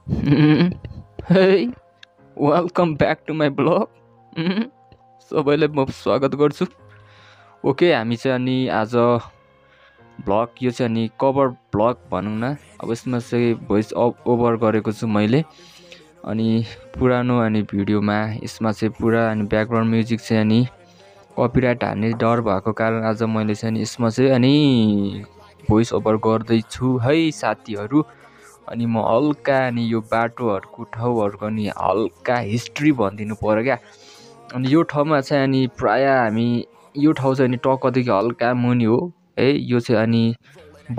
Hey, welcome back to my blog. सबैलाई म स्वागत गर्छु। ओके, हामी चाहिँ अनि आज ब्लग यो चाहिँ अनि कभर ब्लग भनौँ न। अब यसमा चाहिँ भोइस ओभर गरेको छु मैले। अनि पुरानो अनि भिडियोमा यसमा चाहिँ पुरा अनि ब्याकग्राउन्ड म्युजिक चाहिँ अनि कपिराइट हान्ने डर भएको कारण आज मैले चाहिँ अनि यसमा चाहिँ अनि भोइस ओभर गर्दैछु है साथीहरू। अनि म हल्का अनि यो बाटोहरूको ठाउँहरूको नि हल्का हिस्ट्री भनिदिनु पर्यो क्या। अनि यो ठाउँमा चाहिँ अनि प्रायः हामी यो ठाउँ चाहिँ अनि टक्कदेखि हल्का मुनि हो है। यो चाहिँ अनि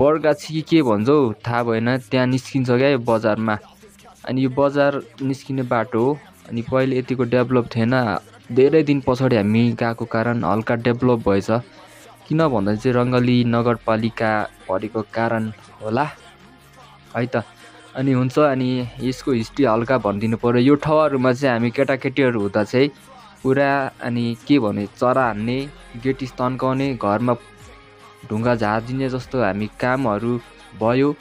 बर्गाछी के भन्छ हौ थाहा भएन, त्यहाँ निस्किन्छ क्या यो बजारमा। अनि यो बजार निस्किने बाटो हो। अनि पहिले यतिको डेभलप थिएन, धेरै दिन पछाडि हामी गएको कारण हल्का डेभलप भएछ। किन भन्दा चाहिँ रङ्गली नगरपालिका भरेको कारण होला है त। अनि हुन्छ अनि यसको हिस्ट्री हल्का भनिदिनु पर्यो। यो ठाउँहरूमा चाहिँ हामी केटाकेटीहरू हुँदा चाहिँ पुरा अनि के भने चरा हान्ने, गेट तन्काउने, घरमा ढुङ्गा झारिदिने जस्तो हामी कामहरू भयो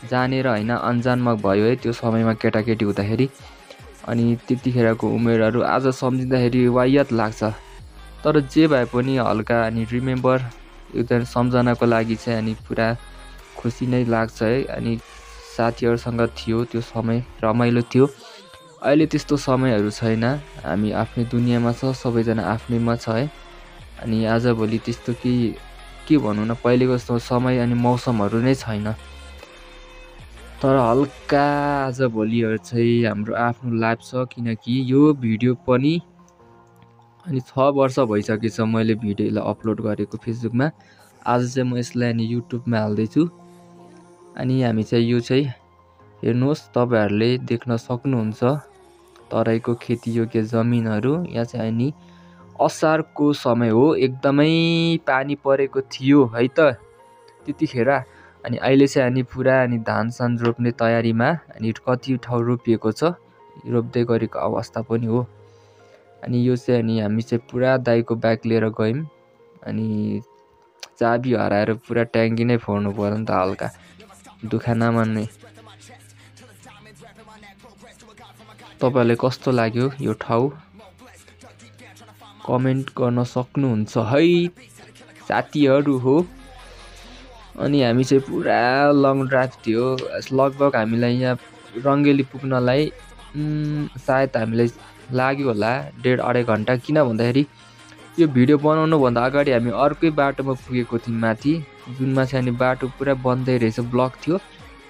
जानेर होइन अन्जानमा भयो है त्यो समयमा केटाकेटी हुँदाखेरि। अनि त्यतिखेरको उमेरहरू आज सम्झिँदाखेरि वाहियात लाग्छ। तर जे भए पनि हल्का अनि रिमेम्बर एकदम सम्झनाको लागि चाहिँ अनि पुरा खुसी नै लाग्छ है। अनि साथीहरूसँग थियो त्यो समय रमाइलो थियो। अहिले त्यस्तो समयहरू छैन, हामी आफ्नै दुनियाँमा छ, सबैजना आफ्नैमा छ है। अनि आजभोलि त्यस्तो के भनौँ न, पहिलेको जस्तो समय अनि मौसमहरू नै छैन। तर हल्का आजभोलिहरू चाहिँ हाम्रो आफ्नो लाइफ छ, किनकि यो भिडियो पनि अनि 6 वर्ष भइसकेछ मैले भिडियोलाई अपलोड गरेको फेसबुकमा। आज चाहिँ म यसलाई अनि युट्युबमा हाल्दैछु। अनि हामी चाहिँ यो चाहिँ हेर्नुहोस्, तपाईँहरूले देख्न सक्नुहुन्छ तराईको खेतीयोग्य जमिनहरू। यहाँ चाहिँ अनि असारको समय हो, एकदमै पानी परेको थियो है त त्यतिखेर। अनि अहिले चाहिँ अनि पुरा अनि धान सान रोप्ने तयारीमा, अनि कति ठाउँ रोपिएको छ, रोप्दै गरेको अवस्था पनि हो। अनि यो चाहिँ अनि हामी चाहिँ पुरा दाइको बाइक लिएर गयौँ। अनि चाबी हराएर पुरा ट्याङ्की नै फोड्नु पर्यो नि त, हल्का दुःख नमान्ने। तपाईँलाई कस्तो लाग्यो यो ठाउँ कमेन्ट गर्न सक्नुहुन्छ है साथीहरू हो। अनि हामी चाहिँ पुरा लङ ड्राइभ थियो। लगभग हामीलाई यहाँ रङ्गेली पुग्नलाई सायद हामीलाई लाग्यो होला 1.5-2 घन्टा। किन भन्दाखेरि यो भिडियो बनाउनुभन्दा अगाडि हामी अर्कै बाटोमा पुगेको थियौँ माथि, जुनमा चाहिँ अनि बाटो पुरा बन्दै रहेछ, ब्लक थियो।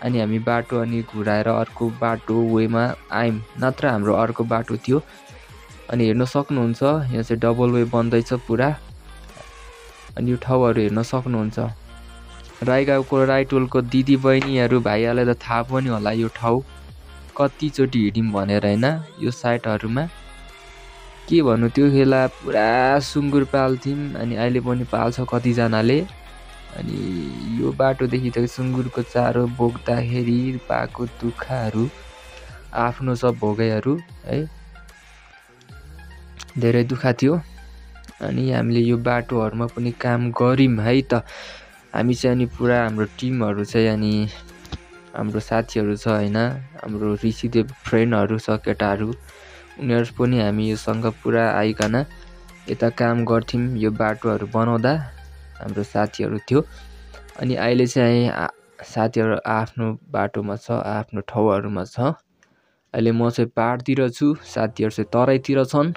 अनि हामी बाटो अनि घुराएर अर्को बाटो वेमा आयौँ, नत्र हाम्रो अर्को बाटो थियो। अनि हेर्न सक्नुहुन्छ यहाँ चाहिँ डबल वे बन्दैछ पुरा। अनि यो ठाउँहरू हेर्न सक्नुहुन्छ। राईगाउँको राईटोलको दिदी बहिनीहरू भाइहरूलाई त थाहा पनि होला यो ठाउँ कतिचोटि हिँड्यौँ भनेर होइन। यो साइटहरूमा के भन्नु, त्यो खेला पुरा सुँगुर पाल्थ्यौँ। अनि अहिले पनि पाल्छ कतिजनाले। अनि यो बाटोदेखि त सुँगुरको चारो बोक्दाखेरि पाएको दुःखहरू आफ्नो सब भोगैहरू है, धेरै दुःख थियो। अनि हामीले यो बाटोहरूमा पनि काम गऱ्यौँ है त। हामी चाहिँ अनि पुरा हाम्रो टिमहरू चाहिँ अनि हाम्रो साथीहरू छ होइन, हाम्रो ऋषिदेव फ्रेन्डहरू छ केटाहरू, उनीहरू पनि हामी योसँग पुरा आइकन यता काम गर्थ्यौँ। यो बाटोहरू बनाउँदा हाम्रो साथीहरू थियो। अनि अहिले चाहिँ साथीहरू आफ्नो बाटोमा छ, आफ्नो ठाउँहरूमा छ। अहिले म चाहिँ पाहाडतिर छु, साथीहरू चाहिँ तराईतिर छन्।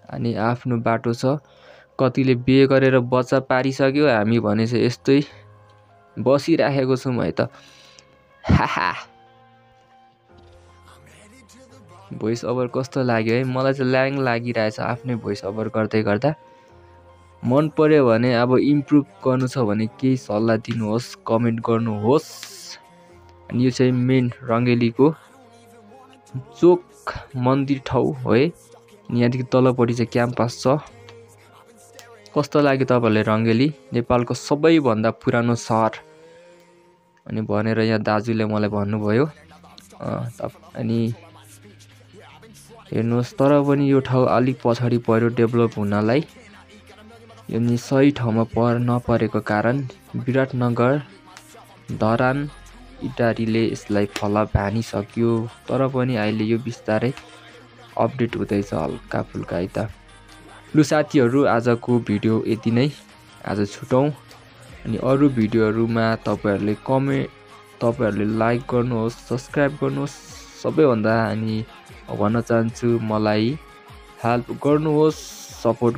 अनि आफ्नो बाटो छ, कतिले बिहे गरेर बच्चा पारिसक्यो, हामी भने चाहिँ यस्तै बसिराखेको छौँ है त। भोइस ओभर कस्तो लाग्यो है, मलाई चाहिँ ल्याङ लागिरहेछ आफ्नै भोइस ओभर गर्दै गर्दा। मन पर्यो भने अब इम्प्रुभ गर्नु छ भने केही सल्लाह दिनुहोस्, कमेन्ट गर्नुहोस्। अनि यो चाहिँ मेन रङ्गेलीको चोक मन्दिर ठाउँ हो है। यहाँदेखि तलपट्टि चाहिँ क्याम्पस छ। कस्तो लाग्यो तपाईँहरूले रङ्गेली, नेपालको सबैभन्दा पुरानो सहर अनि भनेर यहाँ दाजुले मलाई भन्नुभयो। अनि हेर्नुहोस्, तर पनि यो ठाउँ अलिक पछाडि पर्यो डेभलप हुनलाई। यो नि सही ठाउँमा नपरेको कारण विराटनगर, धरान इटारीले यसलाई फलाप हानिसक्यो, तर पनि अहिले यो बिस्तारै अपडेट हुँदैछ हल्का फुल्का है त। लु साथीहरू, आजको भिडियो यति नै, आज छुटौँ। अनि अरू भिडियोहरूमा तपाईँहरूले लाइक गर्नुहोस्, सब्सक्राइब गर्नुहोस्, सबैभन्दा अनि भन्न चाहन्छु मलाई हेल्प गर्नुहोस्, सपोर्ट